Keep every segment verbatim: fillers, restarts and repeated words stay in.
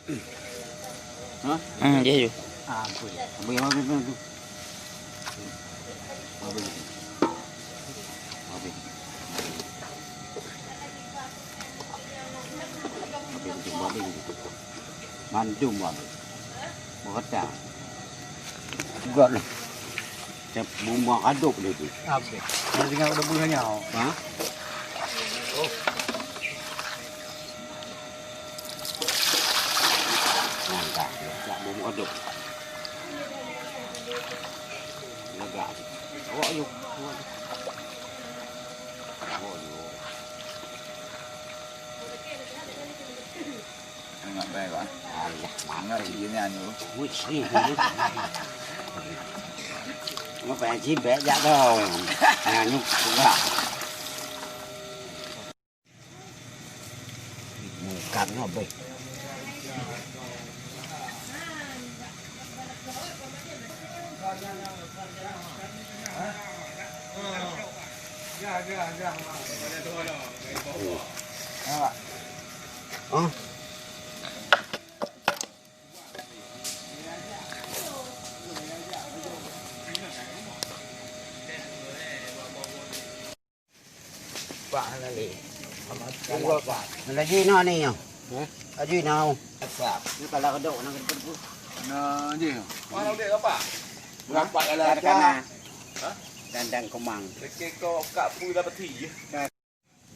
Ha? Hmm, dia tu. Ah, apa dia? Apa yang, apa yang, apa yang tu? Apa yang? Apa yang? Apa yang tu? Apa yang tu? Mandum apa? Berkata. Juga lah. Saya bumbu aduk dia tu. Habis. Saya dengar udah bunyi nyawa. Ha? Oh. Nah, dah, dah, dah, bumbu aduk. Lagak. Awak yuk. Awak yuk. Awak yuk. Ingat baik, Pak. Alah, ingat dia nyanyi. Wih, ni, ni. Ngapa yang cibek jak kau? Nyanyi juga. Bukan ngapa. Pak Halali. Laju inoe ni nyoe. Hah? Laju inoe. Apa? Ni kalau kedok nak kedok. Nah, je. Mana udah apa? Berapa dalam Kata aja? Kana. Hah? Dan, dan kemang. Lekek kau kak pui lah peti.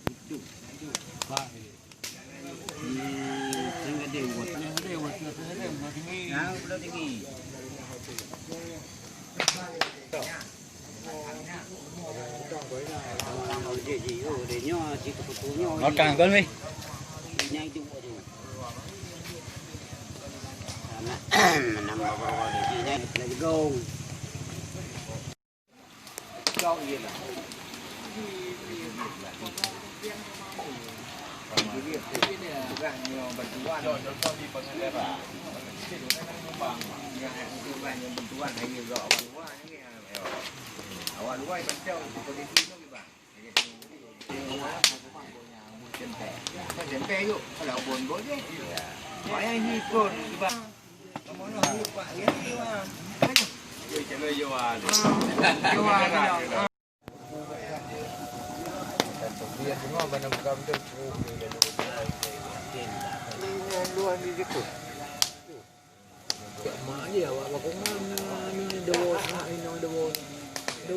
Itu. Pak. Ni, tengah dia buat. Tengah dia buat. Nah, belum tinggi. Makan kon weh. Awak luar macam kondisi tu, bang. Tempe yuk, kalau bon-bon je. Wayang ni pun, bang. Kamu nak yuk, Pak, ya, ya, bang. Yo, chalo yo, ah. Yo, ah. Ini luar ni je tu. Mak dia awak bakongan ni, ni dewa, ni dewa. Ya.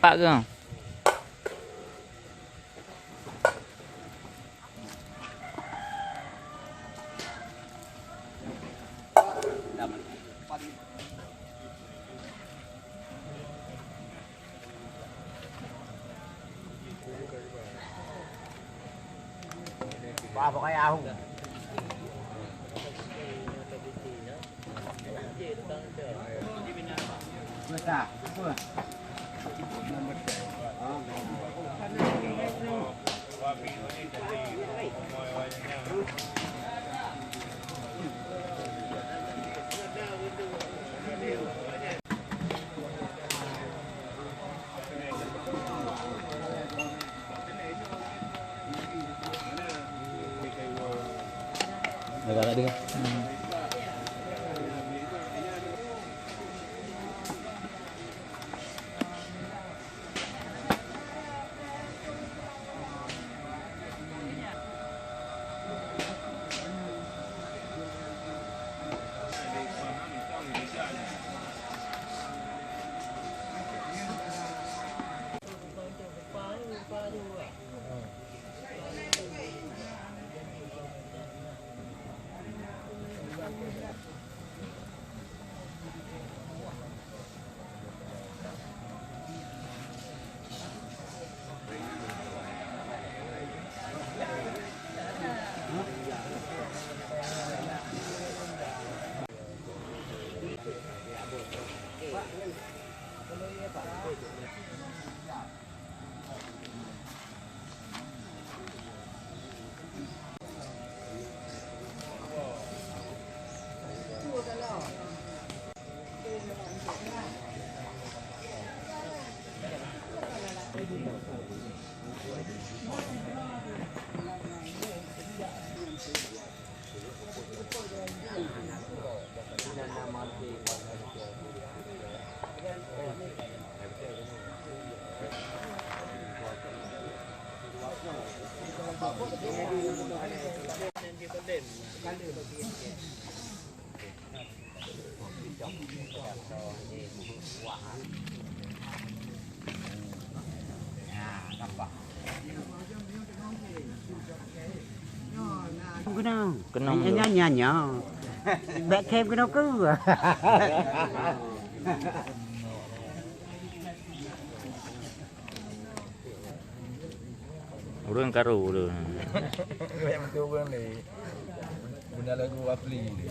Pak ke? Agak tak ada. Keunong. Keunong. Nyan, nyan, nyan, nyan. Bèk khém keunong keu. Ureueng karu tu. Ureueng tu ureueng ni. Guna lagu Wafli ni.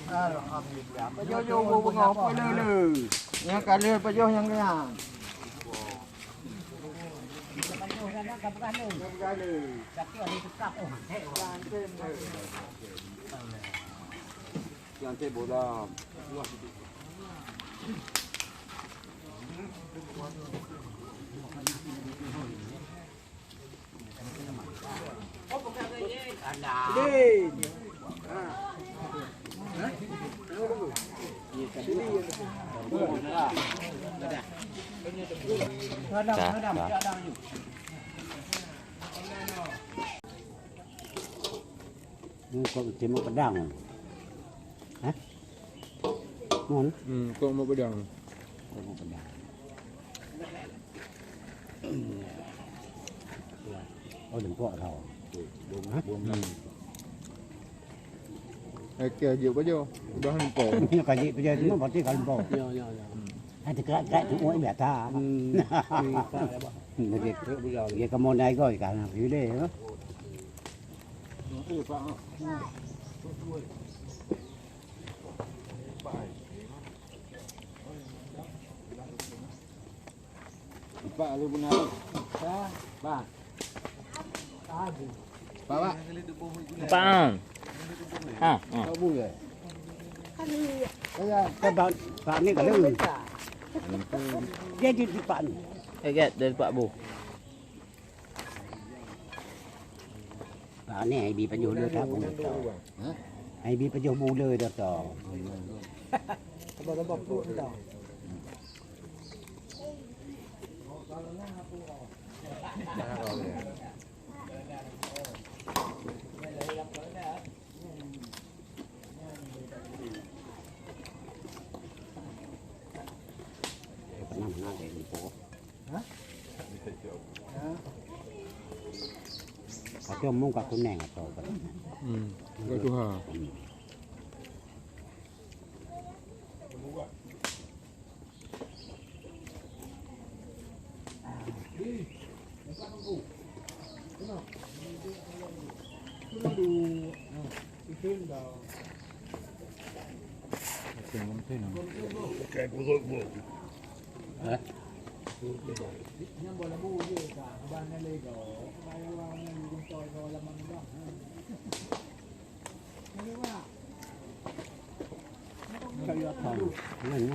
Alhamdulillah. Pajoh-joh bu beungoh, apa le le? Nyang ka le pajoh nyang nyan. Pajoh nyang ka bukan le. Ka bukan le. Tapi ada tukar, oh, mantap. Yang teh bola. Ka, ka. Ni kok timu pedang. Hah? Mun? Hmm, kok mau pedang. Kok mau pedang. Oh, leumpok tau. Hmm. Eh, keh jeuet pajoh. Udah leumpok. Ka jeuet pajoh, cuma berarti ka leumpok. Ya, ya, ya. Ada kerak-kerak tu, oh, biasa. Hmm. Jadi, dia kamu naik kau, kan, pilih, ya. Pak, lu benar. Pak. Pak. Pak. Pak. Ha, ha. Tak boleh. Ya, Pak, Pak ni kalau. Dia di Pak ni. Eh, Gat, dari Pak Bu. Pak ni, ai bi pajoh le that pun tau. Ha? Ai bi pajoh bule dah tau. Sabar-sabar, pun tau. Atau mung ka kuneng atau apa? Hmm. Ka tuha. Hmm.